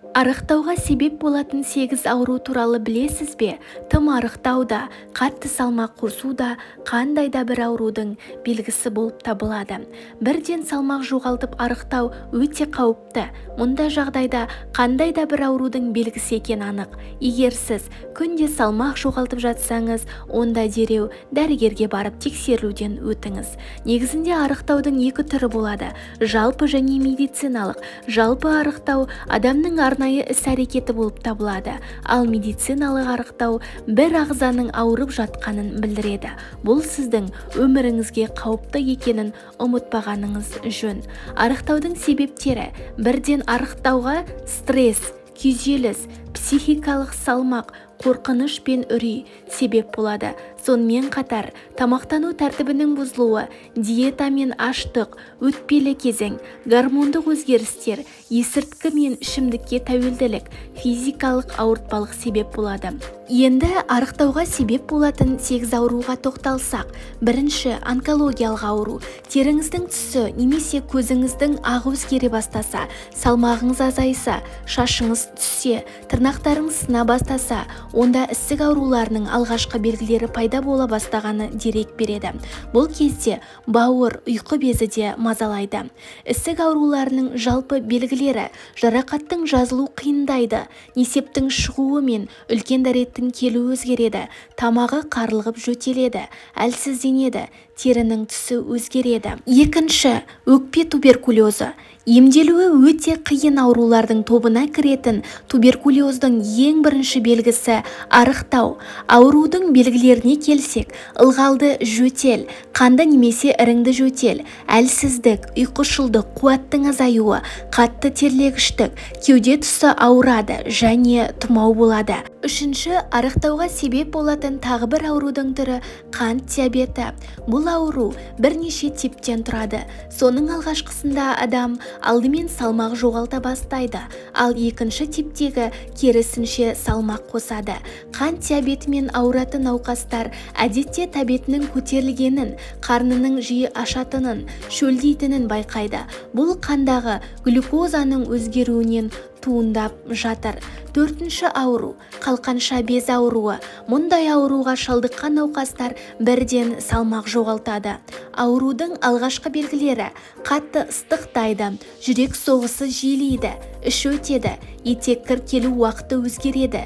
Арықтауға себеп болатын 8 ауру туралы білесіз бе? Тым арықтау да, қатты салмақ қосу да қандай да бір аурудың белгісі болып табылады. Бірден салмақ жоғалтып арықтау өте қауіпті. Мұндай жағдайда қандай да бір аурудың белгісі екені анық. Егер сіз күнде салмақ жоғалтып жатсаңыз, онда дереу дәрігерге барып тексерілуден өтіңіз. Негізінде арықтаудың екі түрі болады: жалпы және медициналық. Жалпы арықтау адамның арнайы іс-әрекеті болып табылады, ал медициналық арықтау бір ағзаның ауырып жатқанын білдіреді. Бұл сіздің өміріңізге қауіпті екенін ұмытпағаныңыз жөн. Арықтаудың себептері: бірден арықтауға стресс, күйзеліс, психикалық салмақ, қорқыныш пен үрей себеп болады. Сонымен қатар тамақтану тәртібінің бұзылуы, диета мен аштық, өтпелі кезең, гормондық өзгерістер, есірткі мен ішімдікке тәуелділік, физикалық ауыртпалық себеп болады. Енді арықтауға себеп болатын 8 ауруға тоқталсақ. Бірінші, онкологиялық ауру. Теріңіздің түсі немесе көзіңіздің ағы өзгере бастаса, салмағыңыз азайса, шашыңыз түссе, тырнақтарыңыз сына бастаса, онда ісік ауруларының алғашқы белгілері пайда бола бастағаны дерек береді. Бұл кезде бауыр, ұйқы безі де мазалайды. Ісік ауруларының жалпы белгілері: жарақаттың жазылу қиындайды, несептің шығуы мен үлкен дәреттің келуі өзгереді, тамағы қарлығып жөтеледі, әлсізденеді, терінің түсі өзгереді. Екінші, өкпе туберкулезі. Емделуі өте қиын аурулардың тобына кіретін туберкулездің ең бірінші белгісі – арықтау. Аурудың белгілеріне келсек, ылғалды жөтел, қанды немесе іріңді жөтел, әлсіздік, ұйқышылдық, қуаттың азаюы, қатты терлегіштік, кеуде тұсы ауырады және тұмау болады. Үшінші, арықтауға себеп болатын тағы бір аурудың түрі – қант диабеті. Бұл ауру бірнеше типтен тұрады. Соның алғашқысында адам алдымен салмақ жоғалта бастайды, ал екінші типтегі керісінше, салмақ қосады. Қант диабетімен ауыратын науқастар әдетте тәбетінің көтерілгенін, қарнының жиі ашатынын, шөлдейтінін байқайды. Бұл қандағы глюкозаның өзгеруінен туындап жатыр. Төртінші ауру – қалқанша без ауруы. Мұндай ауруға шалдыққан науқастар бірден салмақ жоғалтады. Аурудың алғашқы белгілері: қатты ыстықтайды, жүрек соғысы жиілейді, іші өтеді, етеккір келу уақыты өзгереді,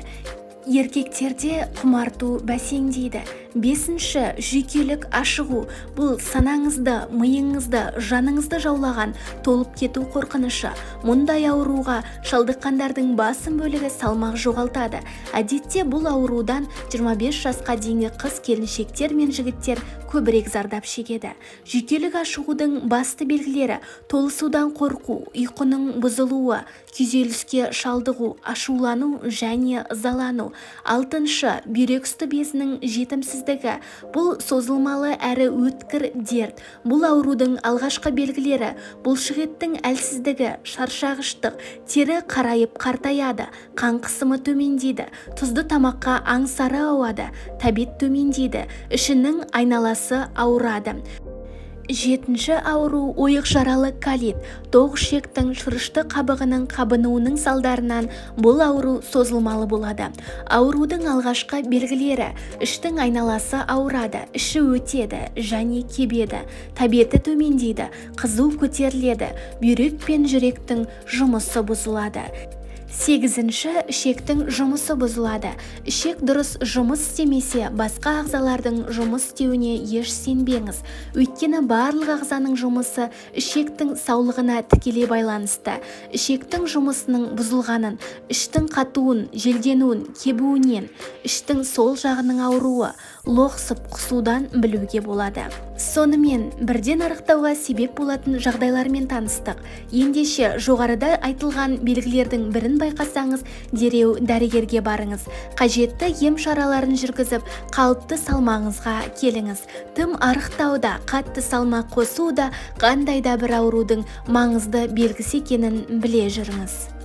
еркектерде құмарту бәсеңдейді. Бесінші, жүйкелік ашығу. Бұл санаңызды, миыңызды, жаныңызды жаулаған толып кету қорқынышы. Мұндай ауруға шалдыққандардың басым бөлігі салмақ жоғалтады. Әдетте бұл аурудан 25 жасқа дейінгі қыз келіншектер мен жігіттер көбірек зардап шегеді. Жүйкелік ашығудың басты белгілері: толысудан қорқу, ұйқының бұзылуы, күйзеліске шалдығу, ашулану және ызалану. Алтыншы, бүйрек үсті безінің жетімсіздігі. Бұл созылмалы әрі өткір дерт. Бұл аурудың алғашқы белгілері: бұлшықеттің әлсіздігі, шаршағыштық, тері қарайып қартаяды, қан қысымы төмендейді, тұзды тамаққа аңсары ауады, тәбет төмендейді, ішінің айналасы ауырады. Жетінші ауру – ойық жаралы колит. Тоқ ішектің шырышты қабығының қабынуының салдарынан бұл ауру созылмалы болады. Аурудың алғашқы белгілері: іштің айналасы ауырады, іші өтеді және кебеді, тәбеті төмендейді, қызу көтеріледі, бүйрек пен жүректің жұмысы бұзылады. Сегізінші, ішектің жұмысы бұзылады. Ішек дұрыс жұмыс істемесе, басқа ағзалардың жұмыс істеуіне еш сенбеңіз. Өйткені барлық ағзаның жұмысы ішектің саулығына тікелей байланысты. Ішектің жұмысының бұзылғанын іштің қатуын, желденуін, кебуінен, іштің сол жағының ауруы, лоқсып құсудан білуге болады. Сонымен, бірден арықтауға себеп болатын жағдайлармен таныстық. Ендеше жоғарыда айтылған белгілердің бірін байқасаңыз, дереу дәрігерге барыңыз. Қажетті ем шараларын жүргізіп, қалыпты салмағыңызға келіңіз. Тым арықтау да, қатты салмақ қосу да қандай да бір аурудың маңызды белгісі екенін біле жүріңіз.